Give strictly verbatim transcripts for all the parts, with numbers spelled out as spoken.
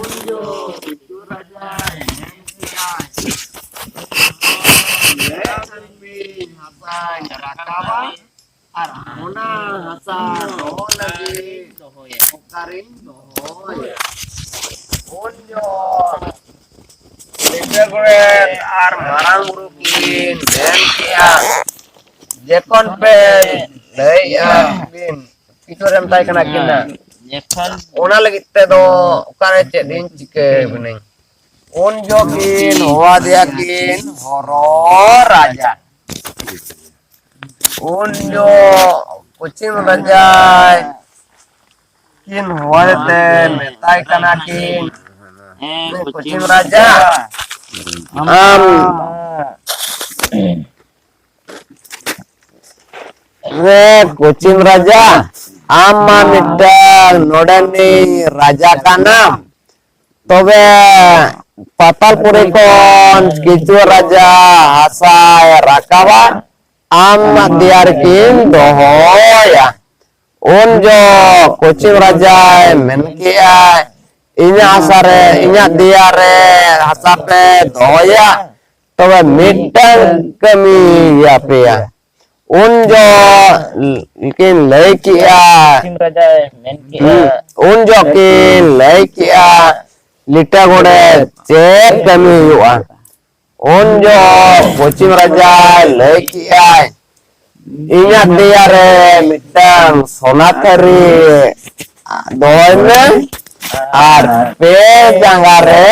ᱩᱱ ᱡᱚᱦᱚᱜ ᱠᱤᱪᱩ ᱨᱟᱡᱟᱭ ᱢᱮᱱ ᱠᱮᱫᱟᱭ, "ᱱᱮ ᱥᱟᱹᱨᱤ ᱦᱟᱥᱟᱧ ᱨᱟᱠᱟᱵᱟ ᱟᱨ ᱚᱱᱟ ᱦᱟᱥᱟ ᱫᱚᱦᱚ ᱞᱟᱹᱜᱤᱫ ᱚᱠᱟᱨᱤᱧ ᱫᱚᱦᱚᱭᱟ?" ᱩᱱ ᱡᱚᱦᱚᱜ ᱞᱤᱴᱟᱹ ᱜᱚᱰᱮᱛ ᱟᱨ ᱢᱟᱨᱟᱝ ᱵᱩᱨᱩ ᱠᱤᱱ ᱢᱮᱱ ᱠᱮᱜᱼᱟ, ᱡᱚᱠᱷᱚᱱ ᱯᱮ ᱞᱟᱹᱭᱮᱜᱼᱟ ᱵᱤᱱ, ᱠᱤᱪᱷᱩ ᱨᱮ ᱢᱮᱛᱟᱭ ᱠᱟᱱᱟ ᱠᱤᱱ ᱱᱟ᱾ ᱡᱚᱠᱷᱚᱱ ᱚᱱᱟ ᱞᱟᱹᱜᱤᱫ ᱛᱮᱫᱚ ᱚᱠᱟᱨᱮ ᱪᱮᱫ ᱤᱧ ᱪᱤᱠᱟᱹ ᱵᱤᱱᱟᱹᱧ? ᱩᱱ ᱡᱚᱦᱚᱜ ᱠᱤᱱ ᱦᱚᱦᱚᱣᱟᱫᱮᱭᱟ ᱠᱤᱱ ᱦᱚᱨᱚ ᱨᱟᱡᱟ᱾ ᱩᱱ ᱡᱚᱦᱚᱜ ᱠᱚᱪᱤᱢ ᱨᱟᱡᱟᱭ ᱠᱤᱱ ᱦᱚᱦᱚᱣᱟᱫᱮ ᱛᱮ ᱢᱮᱛᱟᱭ ᱠᱟᱱᱟ ᱠᱤᱱ, ᱦᱮᱸ, ᱠᱚᱪᱤᱢ ᱠᱚᱪᱤᱢ ᱨᱟᱡᱟ, ᱟᱢ ᱨᱮ ᱠᱚᱪᱤᱢ ᱨᱟᱡᱟ, ᱟᱢ ᱢᱟ ᱢᱤᱫᱴᱟᱝ ᱱᱚᱰᱮᱱᱤᱡ ᱨᱟᱡᱟ ᱠᱟᱱᱟᱢ, ᱛᱚᱵᱮ ᱯᱟᱛᱟᱞᱯᱩᱨᱤ ᱠᱷᱚᱱ ᱠᱤᱪᱩ ᱨᱟᱡᱟ ᱦᱟᱥᱟᱭ ᱨᱟᱠᱟᱵᱟ, ᱟᱢ ᱢᱟ ᱫᱮᱭᱟ ᱨᱮᱠᱤᱱ ᱫᱚᱦᱚᱭᱟ᱾ ᱩᱱ ᱡᱚᱦᱚᱜ ᱠᱚᱪᱤᱢ ᱨᱟᱡᱟᱭ ᱢᱮᱱ ᱠᱮᱜᱼᱟᱭ, ᱤᱧᱟᱹᱜ ᱦᱟᱥᱟ ᱨᱮ, ᱤᱧᱟᱹᱜ ᱫᱮᱭᱟ ᱨᱮ ᱦᱟᱥᱟ ᱯᱮ ᱫᱚᱦᱚᱭᱟ, ᱛᱚᱵᱮ ᱢᱤᱫᱴᱟᱝ ᱠᱟᱹᱢᱤ ᱟᱯᱮᱭᱟ᱾ ᱩᱱ ᱡᱚᱦᱚᱜ ᱠᱤᱱ ᱞᱟᱹᱭ ᱠᱮᱜᱼᱟ, ᱠᱚᱪᱤᱢ ᱨᱟᱡᱟᱭ ᱢᱮᱱ ᱠᱮᱜᱼᱟ, ᱦᱩᱸ, ᱩᱱ ᱡᱚᱦᱚᱜ ᱠᱤᱱ ᱞᱟᱹᱭ ᱠᱮᱜᱼᱟ, ᱞᱤᱴᱟᱹ ᱜᱚᱰᱮᱛ, ᱪᱮᱫ ᱠᱟᱹᱢᱤ ᱦᱩᱭᱩᱜᱼᱟ? ᱩᱱ ᱡᱚᱦᱚᱜ ᱠᱚᱪᱤᱢ ᱨᱟᱡᱟᱭ ᱞᱟᱹᱭ ᱠᱮᱜᱼᱟᱭ, ᱤᱧᱟᱜ ᱫᱮᱭᱟ ᱨᱮ ᱢᱤᱫᱴᱟᱝ ᱥᱚᱱᱟ ᱛᱷᱟᱹᱨᱤ ᱫᱚᱦᱚᱭ ᱢᱮ ᱟᱨ ᱯᱮ ᱡᱟᱸᱜᱟ ᱨᱮ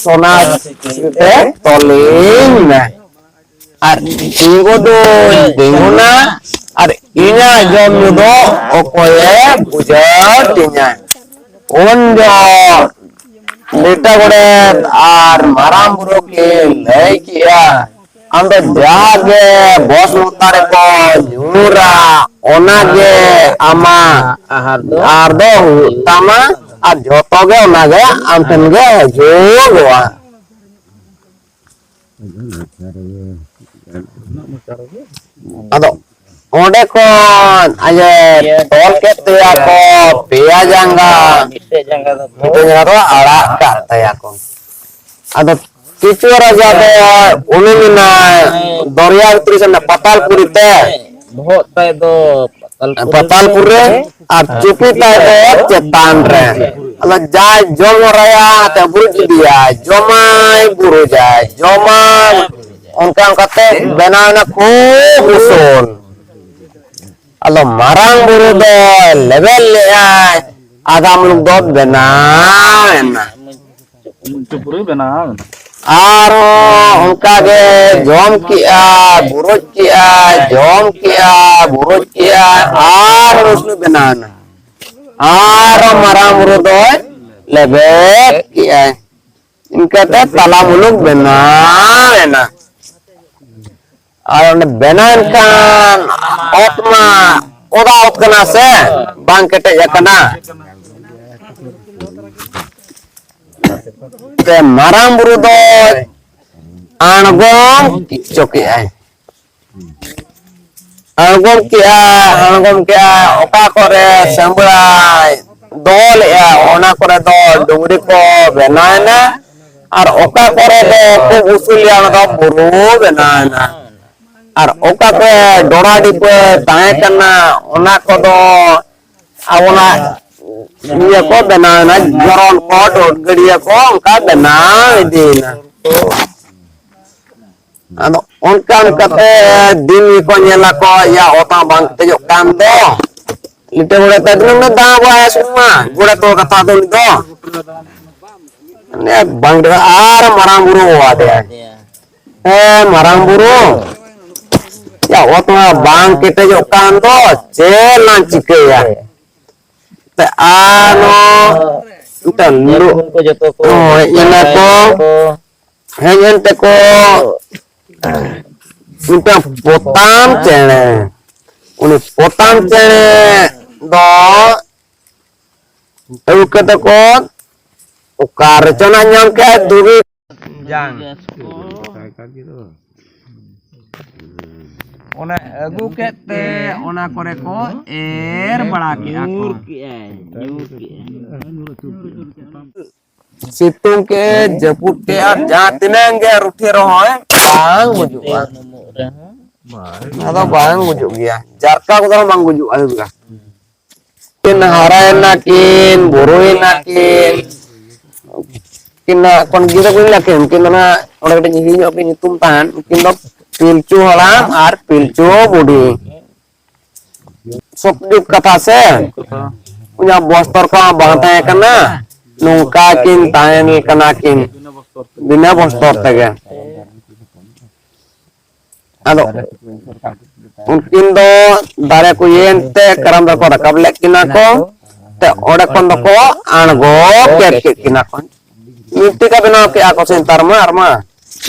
ᱥᱚᱱᱟ ᱥᱤᱠᱲᱤ ᱛᱮ ᱛᱚᱞᱤᱧ ᱢᱮ᱾ ᱟᱨ ᱛᱤᱸᱜᱩ ᱫᱚᱧ ᱛᱤᱸᱜᱩᱱᱟ ᱟᱨ ᱤᱧᱟᱜ ᱡᱚᱢ ᱧᱩ ᱫᱚ ᱚᱠᱚᱭᱮ ᱵᱩᱡᱷᱟᱹᱣ ᱛᱤᱧᱟ? ᱩᱱ ᱡᱚᱦᱚᱜ ᱞᱤᱴᱟᱹ ᱜᱚᱰᱮᱛ ᱟᱨ ᱢᱟᱨᱟᱝ ᱵᱩᱨᱩ ᱠᱤᱱ ᱞᱟᱹᱭ ᱠᱮᱜᱼᱟ, ᱟᱢ ᱫᱚ ᱡᱟᱦᱟᱸ ᱜᱮ ᱵᱚᱥ ᱢᱚᱛᱟ ᱨᱮᱠᱚ ᱧᱩᱨᱟ, ᱚᱱᱟ ᱜᱮ ᱟᱢᱟᱜ ᱟᱦᱟᱨ ᱫᱚ ᱟᱦᱟᱨ ᱫᱚ ᱦᱩᱭᱩᱜ ᱛᱟᱢᱟ, ᱟᱨ ᱡᱚᱛᱚ ᱜᱮ ᱚᱱᱟ ᱜᱮ ᱟᱢ ᱴᱷᱮᱱ ᱜᱮ ᱦᱤᱡᱩᱜᱚᱜᱼᱟ᱾ ᱟᱫᱚ ᱚᱸᱰᱮ ᱠᱷᱚᱱ ᱟᱡᱮ ᱛᱚᱞ ᱠᱮᱫ ᱛᱟᱭᱟ ᱠᱚ ᱯᱮᱭᱟ ᱡᱟᱸᱜᱟ, ᱢᱤᱫᱴᱮᱡ ᱡᱟᱸᱜᱟ ᱫᱚ ᱢᱤᱫᱴᱮᱡ ᱡᱟᱸᱜᱟ ᱫᱚ ᱟᱲᱟᱜ ᱠᱟᱜ ᱛᱟᱭᱟ ᱠᱚ᱾ ᱟᱫᱚ ᱠᱤᱪᱩᱣᱟᱹ ᱨᱟᱡᱟ ᱫᱚ ᱩᱱᱤ ᱢᱮᱱᱟᱭ ᱫᱚᱨᱭᱟ ᱵᱷᱤᱛᱨᱤ ᱥᱮ ᱯᱟᱛᱟᱞᱯᱩᱨᱤ ᱛᱮ, ᱵᱚᱦᱚᱜ ᱛᱟᱭ ᱫᱚ ᱯᱟᱛᱟᱞᱯᱩᱨᱤ ᱨᱮ, ᱯᱟᱛᱟᱞᱯᱩᱨᱤ ᱨᱮ, ᱟᱨ ᱪᱩᱯᱤ ᱛᱟᱭ ᱫᱚ ᱪᱮᱛᱟᱱ ᱨᱮ᱾ ᱟᱫᱚ ᱡᱟᱭ ᱡᱚᱢ ᱦᱚᱨᱟᱭᱟ, ᱟᱛᱮ ᱵᱩᱨᱩᱡ ᱤᱫᱤᱭᱟᱭ, ᱡᱚᱢᱟᱭ ᱵᱩᱨᱩᱡᱟᱭ, ᱡᱚᱢᱟᱭ, ᱚᱱᱠᱟ ᱚᱱᱠᱟᱛᱮ ᱵᱮᱱᱟᱣ ᱮᱱᱟ ᱠᱷᱩᱵ ᱩᱥᱩᱞ᱾ ᱟᱫᱚ ᱢᱟᱨᱟᱝ ᱵᱩᱨᱩ ᱫᱚ ᱞᱮᱵᱮᱫ ᱞᱮᱫᱟᱭ, ᱟᱫᱷᱟ ᱢᱩᱞᱩᱠ ᱫᱚ ᱵᱮᱱᱟᱣ ᱮᱱᱟ᱾ ᱪᱩᱯᱩᱨᱩᱭ ᱵᱮᱱᱟᱣ ᱮᱱᱟ᱾ ᱟᱨᱦᱚᱸ ᱚᱱᱠᱟ ᱜᱮ ᱡᱚᱢ ᱠᱮᱜᱼᱟ, ᱵᱩᱨᱩᱡ ᱠᱮᱜᱼᱟ, ᱡᱚᱢ ᱠᱮᱜᱼᱟ, ᱵᱩᱨᱩᱡ ᱠᱮᱜᱼᱟ, ᱟᱨ ᱩᱥᱩᱞ ᱵᱮᱱᱟᱣ ᱮᱱᱟ᱾ ᱟᱨ ᱢᱟᱨᱟᱝ ᱵᱩᱨᱩ ᱫᱚᱭ ᱞᱮᱵᱮᱫ ᱠᱮᱜᱼᱟᱭ᱾ ᱤᱱᱠᱟᱹᱛᱮ ᱛᱟᱞᱟ ᱢᱩᱞᱩᱠ ᱵᱮᱱᱟᱣ ᱮᱱᱟ᱾ ᱟᱨ ᱚᱸᱰᱮ ᱵᱮᱱᱟᱣ ᱮᱱ ᱠᱷᱟᱱ ᱚᱛ ᱢᱟ ᱚᱫᱟ ᱚᱛ ᱠᱟᱱᱟ ᱥᱮ, ᱵᱟᱝ ᱠᱮᱴᱮᱡ ᱟᱠᱟᱱᱟ᱾ ᱛᱮ ᱢᱟᱨᱟᱝ ᱵᱩᱨᱩ ᱫᱚ ᱟᱬᱜᱚᱢ ᱦᱚᱪᱚ ᱠᱮᱜᱼᱟᱭ᱾ ᱟᱬᱜᱚᱢ ᱠᱮᱜᱼᱟ, ᱟᱬᱜᱚᱢ ᱠᱮᱜᱼᱟ, ᱚᱠᱟ ᱠᱚᱨᱮ ᱥᱟᱹᱢᱵᱲᱟᱭ ᱫᱚᱦᱚ ᱞᱮᱜᱼᱟ, ᱚᱱᱟ ᱠᱚᱨᱮ ᱫᱚ ᱰᱩᱝᱨᱤ ᱠᱚ ᱵᱮᱱᱟᱣ ᱮᱱᱟ᱾ ᱟᱨ ᱚᱠᱟ ᱠᱚᱨᱮ ᱫᱚ ᱠᱷᱩᱵ ᱩᱥᱩᱞ ᱜᱮᱭᱟ, ᱚᱱᱟ ᱫᱚ ᱵᱩᱨᱩ ᱵᱮᱱᱟᱣ ᱮᱱᱟ᱾ ᱟᱨ ᱚᱠᱟ ᱠᱚᱨᱮ ᱰᱚᱲᱟ ᱰᱷᱤᱯᱟᱹ ᱛᱟᱦᱮᱸ ᱠᱟᱱᱟ, ᱚᱱᱟ ᱠᱚᱫᱚ ᱟᱵᱚᱱᱟᱜ ᱤᱭᱟᱹ ᱠᱚ ᱵᱮᱱᱟᱣ ᱮᱱᱟ, ᱡᱚᱨᱚᱱ ᱠᱚ, ᱰᱚᱰ ᱜᱟᱹᱰᱭᱟᱹ ᱠᱚ, ᱚᱱᱠᱟ ᱵᱮᱱᱟᱣ ᱤᱫᱤᱭᱮᱱᱟ᱾ ᱟᱫᱚ ᱚᱱᱠᱟ ᱚᱱᱠᱟᱛᱮ ᱫᱤᱱ ᱜᱮᱠᱚ ᱧᱮᱞᱟᱠᱚ, ᱭᱟ, ᱚᱛ ᱦᱚᱸ ᱵᱟᱝ ᱠᱮᱴᱮᱡᱚᱜ ᱠᱟᱱ ᱫᱚ᱾ ᱞᱤᱴᱟᱹ ᱜᱚᱲᱮ ᱛᱟᱭ ᱫᱤᱱᱟᱹᱢ ᱫᱟᱜ ᱟᱵᱚ ᱟᱭ ᱥᱩᱢᱟ, ᱜᱚᱲᱮ ᱛᱚ ᱠᱟᱛᱷᱟ ᱫᱚ ᱩᱱᱤ ᱫᱚ᱾ ᱢᱟᱱᱮ ᱵᱟᱝ ᱫᱟᱲᱮᱭᱟᱜᱼᱟ, ᱟᱨ ᱢᱟᱨᱟᱝ ᱵᱩᱨᱩ ᱦᱚᱦᱚ ᱟᱫᱮᱭᱟ᱾ ᱦᱮᱸ, ᱢᱟᱨᱟᱝ ᱵᱩᱨᱩ, ᱭᱟ, ᱚᱛ ᱢᱟ ᱵᱟᱝ ᱠᱮᱴᱮᱡᱚᱜ ᱠᱟᱱ ᱫᱚ, ᱪᱮᱫ ᱞᱟᱝ ᱪᱤᱠᱟᱹᱭᱟ? ᱛᱮ ᱟᱨ ᱱᱚᱣᱟ ᱢᱤᱫᱴᱟᱝ ᱧᱮᱞ ᱞᱩ-, ᱠᱚ ᱡᱚᱛᱚ ᱠᱚ ᱦᱳᱭ, ᱤᱱᱟᱹ ᱠᱚ᱾ ᱦᱮᱡ ᱮᱱ ᱛᱮᱠᱚ ᱢᱤᱫᱴᱟᱝ ᱯᱚᱛᱟᱢ ᱪᱮᱬᱮ᱾ ᱩᱱᱤ ᱯᱚᱛᱟᱢ ᱪᱮᱬᱮ ᱫᱚ ᱟᱹᱜᱩ ᱠᱟᱛᱮ ᱠᱚ ᱚᱠᱟ ᱨᱮᱪᱚ ᱱᱟᱜ ᱧᱟᱢ ᱠᱮᱫ ᱫᱷᱩᱵᱤ ᱡᱟᱝ᱾ ᱚᱱᱟ ᱟᱹᱜᱩ ᱠᱮᱫ ᱛᱮ ᱚᱱᱟ ᱠᱚᱨᱮ ᱠᱚ ᱮᱨ ᱵᱟᱲᱟ ᱠᱮᱜᱼᱟ ᱠᱚ᱾ ᱧᱩᱨ ᱠᱮᱜᱼᱟᱭ, ᱧᱩᱨ ᱠᱮᱜᱼᱟᱭ᱾ ᱥᱤᱛᱩᱝ ᱠᱮᱫ, ᱡᱟᱹᱯᱩᱫ ᱠᱮᱫ, ᱟᱨ ᱡᱟᱦᱟᱸ ᱛᱤᱱᱟᱹᱜ ᱜᱮ ᱨᱩᱴᱷᱤ ᱨᱚᱦᱚᱭ ᱵᱟᱝ ᱜᱩᱡᱩᱜᱼᱟ᱾ ᱩᱱᱩᱢᱚᱜ ᱨᱮᱦᱚᱸ ᱟᱫᱚ ᱵᱟᱝ ᱜᱩᱡᱩᱜ ᱜᱮᱭᱟ, ᱡᱟᱨᱠᱟ ᱠᱚᱫᱚ ᱵᱟᱝ ᱜᱩᱡᱩᱜᱼᱟ᱾ ᱦᱩᱭᱩᱜᱼᱟ ᱠᱤᱱ ᱦᱟᱨᱟᱭᱮᱱᱟ ᱠᱤᱱ, ᱵᱩᱨᱩᱭᱮᱱᱟ ᱠᱤᱱ, ᱩᱱᱠᱤᱱ ᱫᱚ ᱮᱠᱷᱚᱱ ᱜᱤᱫᱽᱨᱟᱹ ᱠᱚ ᱦᱩᱭ ᱞᱮᱱᱟ ᱠᱤᱱ, ᱩᱱᱠᱤᱱ ᱫᱚ ᱱᱟᱜ ᱚᱸᱰᱮ ᱠᱟᱹᱴᱤᱡ ᱦᱤᱲᱤᱧ ᱧᱚᱜ ᱠᱤᱱ ᱧᱩᱛᱩᱢ ᱛᱟᱦᱮᱱ, ᱩᱱᱠᱤᱱ ᱫᱚ ᱯᱤᱞᱪᱩ ᱦᱟᱲᱟᱢ ᱟᱨ ᱯᱤᱞᱪᱩ ᱵᱩᱰᱷᱤ᱾ ᱥᱚᱛ ᱡᱩᱜᱽ ᱠᱟᱛᱷᱟ ᱥᱮ, ᱩᱱᱟᱹᱜ ᱵᱚᱥᱛᱚᱨ ᱠᱚᱦᱚᱸ ᱵᱟᱝ ᱛᱟᱦᱮᱸ ᱠᱟᱱᱟ᱾ ᱱᱚᱝᱠᱟ ᱠᱤᱱ ᱛᱟᱦᱮᱸ ᱠᱟᱱᱟ ᱠᱤᱱ ᱵᱤᱱᱟᱹ ᱵᱚᱥᱛᱚᱨ ᱛᱮᱜᱮ᱾ ᱟᱫᱚ ᱩᱱᱠᱤᱱ ᱫᱚ ᱫᱟᱨᱮ ᱠᱚ ᱤᱭᱟᱹᱭᱮᱱ ᱛᱮ ᱠᱟᱨᱟᱢ ᱫᱟᱨᱮ ᱠᱚ ᱨᱟᱠᱟᱵ ᱞᱮᱫ ᱠᱤᱱᱟ ᱠᱚ, ᱛᱮ ᱚᱸᱰᱮ ᱠᱷᱚᱱ ᱫᱚᱠᱚ ᱟᱬᱜᱚ ᱠᱮᱫ ᱠᱮᱫ ᱠᱤᱱᱟ ᱠᱚ᱾ ᱢᱤᱫ ᱛᱮᱠᱚ ᱵᱮᱱᱟᱣ ᱠᱮᱫᱼᱟ ᱠᱚ ᱥᱮ ᱱᱮᱛᱟᱨ ᱢᱟ, ᱟᱨ ᱢᱟ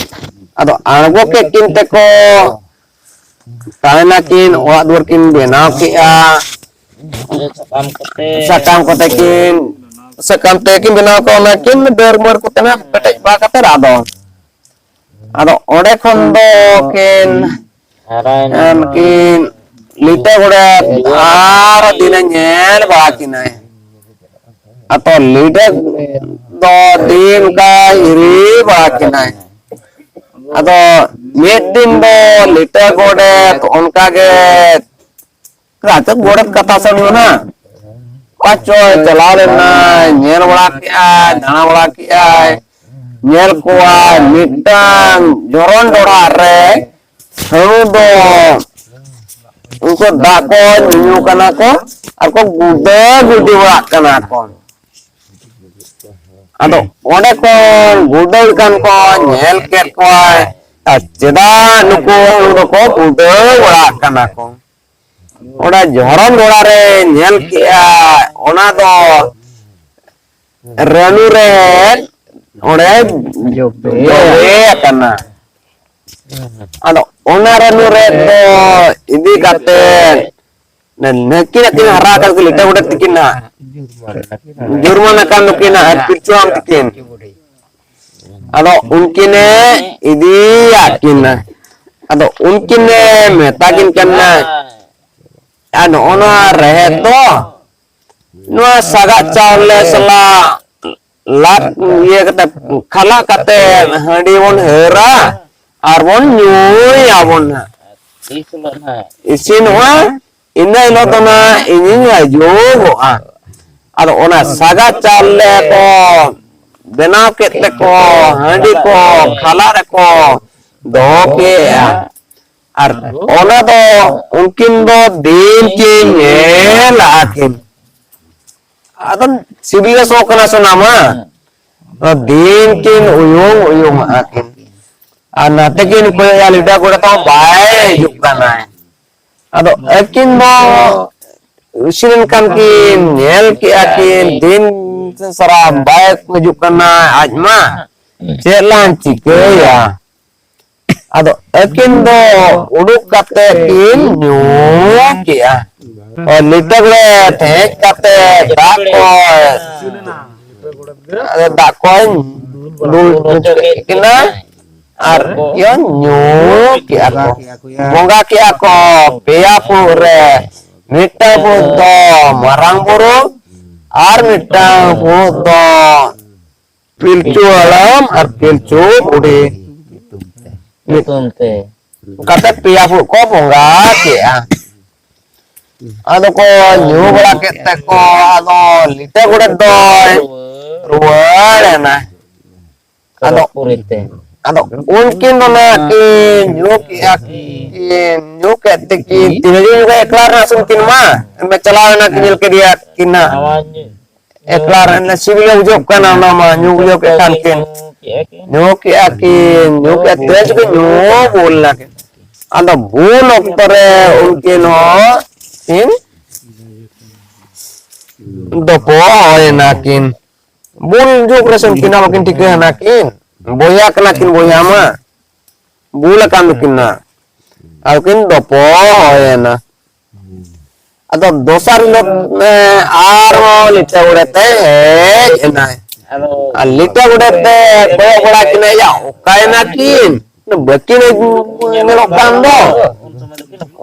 ᱟᱫᱚ ᱟᱬᱜᱚ ᱠᱮᱫ ᱠᱤᱱ ᱛᱮᱠᱚ ᱛᱟᱦᱮᱱᱟ ᱠᱤᱱ, ᱚᱲᱟᱜ ᱫᱩᱣᱟᱹᱨ ᱠᱤᱱ ᱵᱮᱱᱟᱣ ᱠᱮᱫᱼᱟ᱾ ᱥᱟᱠᱟᱢ ᱠᱚᱛᱮ ᱥᱟᱠᱟᱢ ᱠᱚᱛᱮ ᱠᱤᱱ, ᱥᱟᱠᱟᱢ ᱛᱮ ᱠᱤᱱ ᱵᱮᱱᱟᱣ ᱠᱟᱜᱼᱟ, ᱚᱱᱟ ᱠᱤᱱ ᱰᱟᱹᱨ ᱢᱟᱹᱨ ᱠᱚᱛᱮ ᱱᱟᱜ ᱯᱮᱴᱮᱡ ᱵᱟᱲᱟ ᱠᱟᱛᱮ ᱟᱫᱚ, ᱟᱫᱚ ᱚᱸᱰᱮ ᱠᱷᱚᱱ ᱫᱚ ᱠᱤᱱ ᱦᱟᱨᱟᱭᱮᱱᱟ᱾ ᱮᱢ ᱠᱤᱱ ᱞᱤᱴᱟᱹ ᱜᱚᱰᱮᱛ ᱟᱨ ᱫᱤᱱᱮ ᱧᱮᱞ ᱵᱟᱲᱟ ᱠᱤᱱᱟᱭ᱾ ᱟᱫᱚ ᱞᱤᱴᱟᱹ ᱫᱚ ᱫᱤᱱ ᱚᱱᱠᱟ ᱦᱤᱨᱤ ᱵᱟᱲᱟ ᱠᱤᱱᱟᱭ᱾ ᱟᱫᱚ ᱢᱤᱫ ᱫᱤᱱ ᱫᱚ ᱞᱤᱴᱟᱹ ᱜᱚᱰᱮᱛ ᱚᱱᱠᱟ ᱜᱮ ᱟᱪᱪᱷᱟ, ᱜᱚᱰᱮᱛ ᱠᱟᱛᱷᱟ ᱥᱮ ᱱᱩᱭ ᱦᱟᱸᱜ᱾ ᱚᱠᱟ ᱪᱚᱭ ᱪᱟᱞᱟᱣ ᱞᱮᱱᱟᱭ, ᱧᱮᱞ ᱵᱟᱲᱟ ᱠᱮᱜᱼᱟᱭ, ᱫᱟᱬᱟ ᱵᱟᱲᱟ ᱠᱮᱜᱼᱟᱭ, ᱧᱮᱞ ᱠᱚᱣᱟᱭ ᱢᱤᱫᱴᱟᱝ ᱡᱷᱚᱨᱚᱱ ᱰᱚᱰᱷᱟ ᱨᱮ ᱦᱟᱹᱬᱩ ᱫᱚ ᱩᱱᱠᱩ ᱫᱟᱜ ᱠᱚ ᱧᱩᱧᱩ ᱠᱟᱱᱟ ᱠᱚ ᱟᱨ ᱠᱚ ᱜᱩᱫᱟᱹ ᱜᱩᱫᱤ ᱵᱟᱲᱟᱜ ᱠᱟᱱᱟ ᱠᱚ᱾ ᱟᱫᱚ ᱚᱸᱰᱮ ᱠᱚ ᱜᱩᱲᱫᱟᱹᱣ ᱠᱟᱱ ᱠᱚ ᱧᱮᱞ ᱠᱮᱫ ᱠᱚᱣᱟᱭ, ᱟᱨ ᱪᱮᱫᱟᱜ ᱱᱩᱠᱩ ᱦᱟᱹᱬᱩ ᱫᱚᱠᱚ ᱜᱩᱲᱫᱟᱹᱣ ᱵᱟᱲᱟᱜ ᱠᱟᱱᱟ ᱠᱚ? ᱚᱸᱰᱮ ᱡᱷᱚᱨᱚᱱ ᱰᱚᱰᱷᱟ ᱨᱮ ᱧᱮᱞ ᱠᱮᱜᱼᱟ, ᱚᱱᱟ ᱫᱚ ᱨᱟᱹᱱᱩ ᱨᱮ ᱚᱸᱰᱮ ᱡᱚᱵᱮ ᱟᱠᱟᱱᱟ᱾ ᱟᱫᱚ ᱚᱱᱟ ᱨᱟᱹᱱᱩ ᱨᱮ ᱫᱚ ᱤᱫᱤ ᱠᱟᱛᱮ ᱱᱟᱹᱠᱤᱱ ᱟᱹᱠᱤᱱ ᱦᱟᱨᱟ ᱟᱠᱟᱫ ᱠᱤᱱ ᱞᱤᱴᱟᱹ ᱜᱚᱰᱮᱛ ᱛᱤᱠᱤᱱ ᱱᱟᱦᱟᱜ᱾ ᱡᱩᱨᱢᱟᱱ ᱟᱠᱟᱱ ᱱᱩᱠᱤᱱ ᱱᱟᱦᱟᱜ ᱯᱤᱞᱪᱩ ᱦᱟᱲᱟᱢ ᱛᱤᱠᱤᱱ᱾ ᱟᱫᱚ ᱩᱱᱠᱤᱱᱮ ᱤᱫᱤᱭᱟᱫ ᱠᱤᱱᱟ᱾ ᱟᱫᱚ ᱩᱱᱠᱤᱱ ᱮ ᱢᱮᱛᱟ ᱠᱤᱱ ᱠᱟᱱᱟ, ᱟᱨ ᱱᱚᱜᱼᱚ ᱱᱚᱣᱟ ᱨᱮᱦᱮᱫ ᱫᱚ ᱱᱚᱣᱟ ᱥᱟᱜᱟᱫ ᱪᱟᱣᱞᱮ ᱥᱟᱞᱟᱜ ᱞᱟᱫ ᱤᱭᱟᱹ ᱠᱟᱛᱮ, ᱠᱷᱟᱞᱟᱜ ᱠᱟᱛᱮ ᱦᱟᱺᱰᱤ ᱵᱚᱱ ᱦᱟᱹᱨᱟ ᱟᱨ ᱵᱚᱱ ᱧᱩᱭᱟᱵᱚᱱ ᱦᱟᱸᱜ᱾ ᱤᱥᱤᱱᱚᱜᱼᱟ, ᱤᱱᱟᱹ ᱦᱤᱞᱳᱜ ᱫᱚ ᱱᱟᱜ ᱤᱧᱤᱧ ᱦᱤᱡᱩᱜᱚᱜᱼᱟ᱾ ᱟᱫᱚ ᱚᱱᱟ ᱥᱟᱜᱟᱫ ᱪᱟᱣᱞᱮ ᱠᱚ ᱵᱮᱱᱟᱣ ᱠᱮᱫ ᱛᱮᱠᱚ ᱦᱟᱺᱰᱤ ᱠᱚ ᱠᱷᱟᱞᱟᱜ ᱨᱮᱠᱚ ᱫᱚᱦᱚ ᱠᱮᱜᱼᱟ᱾ ᱟᱨ ᱚᱱᱟ ᱫᱚ ᱩᱱᱠᱤᱱ ᱫᱚ ᱫᱤᱱ ᱠᱤᱱ ᱧᱮᱞ ᱟᱜᱼᱟ ᱠᱤᱱ᱾ ᱟᱫᱚ ᱥᱤᱵᱤᱞ ᱜᱮ ᱥᱚ ᱠᱟᱱᱟ ᱥᱮ ᱚᱱᱟ ᱢᱟ᱾ ᱚᱱᱟ ᱫᱤᱱ ᱠᱤᱱ ᱩᱭᱩᱝ ᱩᱭᱩᱝ ᱟᱜᱼᱟ ᱠᱤᱱ᱾ ᱟᱨ ᱱᱟᱛᱮ ᱠᱤᱱ ᱠᱚᱭᱚᱜᱼᱟ, ᱞᱤᱴᱟᱹ ᱜᱚᱰᱮᱛ ᱦᱚᱸ ᱵᱟᱭ ᱦᱤᱡᱩᱜ ᱠᱟᱱᱟᱭ᱾ ᱟᱫᱚ ᱟᱹᱠᱤᱱ ᱫᱚ ᱤᱥᱤᱱ ᱮᱱ ᱠᱷᱟᱱ ᱠᱤᱱ ᱧᱮᱞ ᱠᱮᱜᱼᱟ ᱠᱤᱱ, ᱫᱤᱱ ᱥᱟᱨᱟ ᱵᱟᱭ ᱦᱤᱡᱩᱜ ᱠᱟᱱᱟ ᱟᱡ ᱢᱟ᱾ ᱪᱮᱫ ᱞᱟᱝ ᱪᱤᱠᱟᱹᱭᱟ? ᱟᱫᱚ ᱟᱹᱠᱤᱱ ᱫᱚ ᱩᱰᱩᱠ ᱠᱟᱛᱮ ᱠᱤᱱ ᱧᱩ ᱠᱮᱜᱼᱟ᱾ ᱟᱨ ᱞᱤᱴᱟᱹ ᱜᱚᱰᱮᱛ ᱦᱮᱡ ᱠᱟᱛᱮ ᱫᱟᱜ ᱠᱚ, ᱟᱫᱚ ᱫᱟᱜ ᱠᱚᱭ ᱫᱩᱞ ᱦᱚᱪᱚ ᱠᱮᱫ ᱠᱤᱱᱟ ᱟᱨ ᱤᱭᱟᱹ ᱧᱩ ᱠᱮᱜᱼᱟ ᱠᱚ᱾ ᱵᱚᱸᱜᱟ ᱠᱮᱜᱼᱟ ᱠᱚ ᱯᱮᱭᱟ ᱯᱷᱩᱲᱩᱜ ᱨᱮ, ᱢᱤᱫᱴᱟᱝ ᱯᱷᱩᱲᱩᱜ ᱫᱚ ᱢᱟᱨᱟᱝ ᱵᱩᱨᱩ ᱟᱨ ᱢᱤᱫᱴᱟᱝ ᱯᱷᱩᱲᱩᱜ ᱫᱚ ᱯᱤᱞᱪᱩ ᱦᱟᱲᱟᱢ ᱟᱨ ᱯᱤᱞᱪᱩ ᱵᱩᱰᱷᱤ ᱧᱩᱛᱩᱢ ᱛᱮ᱾ ᱠᱟᱛᱮ ᱯᱮᱭᱟ ᱯᱷᱩᱲᱩᱜ ᱠᱚ ᱵᱚᱸᱜᱟ ᱠᱮᱜᱼᱟ᱾ ᱟᱫᱚ ᱠᱚ ᱧᱩ ᱵᱟᱲᱟ ᱠᱮᱫ ᱛᱮᱠᱚ, ᱟᱫᱚ ᱞᱤᱴᱟᱹ ᱜᱚᱰᱮᱛ ᱫᱚᱭ ᱨᱩᱣᱟᱹᱲ ᱮᱱᱟ᱾ ᱟᱫᱚ, ᱯᱩᱨᱤ ᱛᱮ᱾ ᱟᱫᱚ ᱩᱱᱠᱤᱱ ᱫᱚ ᱱᱟᱜ ᱠᱤᱱ ᱧᱩ ᱠᱮᱜᱼᱟ ᱠᱤᱱ, ᱧᱩ ᱠᱮᱫ ᱛᱮᱠᱤᱱ ᱛᱤᱱᱟᱹᱜ ᱫᱤᱱ ᱠᱚ ᱮᱠᱞᱟ ᱨᱮ ᱱᱟᱜ ᱥᱮ ᱩᱱᱠᱤᱱ ᱢᱟ, ᱪᱟᱞᱟᱣ ᱮᱱᱟ ᱠᱤᱱ, ᱧᱮᱞ ᱠᱮᱫᱮᱭᱟ ᱠᱤᱱ ᱱᱟᱜ᱾ ᱮᱠᱞᱟ ᱨᱮ ᱥᱤᱵᱤᱞ ᱜᱮ ᱵᱩᱡᱷᱟᱹᱜ ᱠᱟᱱᱟ ᱚᱱᱟ ᱢᱟ, ᱧᱩ ᱵᱩᱡᱷᱟᱹᱣ ᱠᱮᱫ ᱠᱷᱟᱱ ᱠᱤᱱ᱾ ᱧᱩ ᱠᱮᱜᱼᱟ ᱠᱤᱱ, ᱧᱩ ᱠᱮᱫ ᱛᱮ ᱪᱤᱠᱟᱹ ᱧᱩ ᱵᱩᱞ ᱮᱱᱟ ᱠᱤᱱ᱾ ᱟᱫᱚ ᱵᱩᱞ ᱚᱠᱛᱚ ᱨᱮ ᱩᱱᱠᱤᱱ ᱦᱚᱸ ᱠᱤᱱ ᱫᱚᱯᱚᱦᱚᱭᱮᱱᱟ ᱠᱤᱱ᱾ ᱵᱩᱞ ᱡᱩᱜᱽ ᱨᱮ ᱥᱮ ᱩᱱᱠᱤᱱ ᱦᱚᱸ ᱵᱟᱹᱠᱤᱱ ᱴᱷᱤᱠᱟᱹ ᱮᱱᱟ ᱠᱤᱱ᱾ ᱵᱚᱭᱦᱟ ᱠᱟᱱᱟ ᱠᱤᱱ, ᱵᱚᱭᱦᱟ ᱢᱟ᱾ ᱵᱩᱞ ᱟᱠᱟᱱ ᱫᱚᱠᱤᱱ ᱱᱟᱜ᱾ ᱟᱫᱚ ᱠᱤᱱ ᱫᱚᱯᱚᱦᱚᱭᱮᱱᱟ᱾ ᱟᱫᱚ ᱫᱚᱥᱟᱨ ᱦᱤᱞᱳᱜ, ᱮ, ᱟᱨᱦᱚᱸ ᱞᱤᱴᱟᱹ ᱜᱚᱰᱮᱛ ᱮ ᱦᱮᱡ ᱮᱱᱟᱭ᱾ ᱟᱨ ᱞᱤᱴᱟᱹ ᱜᱚᱰᱮᱛ ᱮ ᱠᱚᱭᱚᱜ ᱵᱟᱲᱟ ᱠᱤᱱᱟᱭ, ᱭᱟ, ᱚᱠᱟᱭᱮᱱᱟ ᱠᱤᱱ? ᱵᱟᱹᱠᱤᱱ ᱧᱮᱞᱚᱜ ᱠᱟᱱ ᱫᱚ,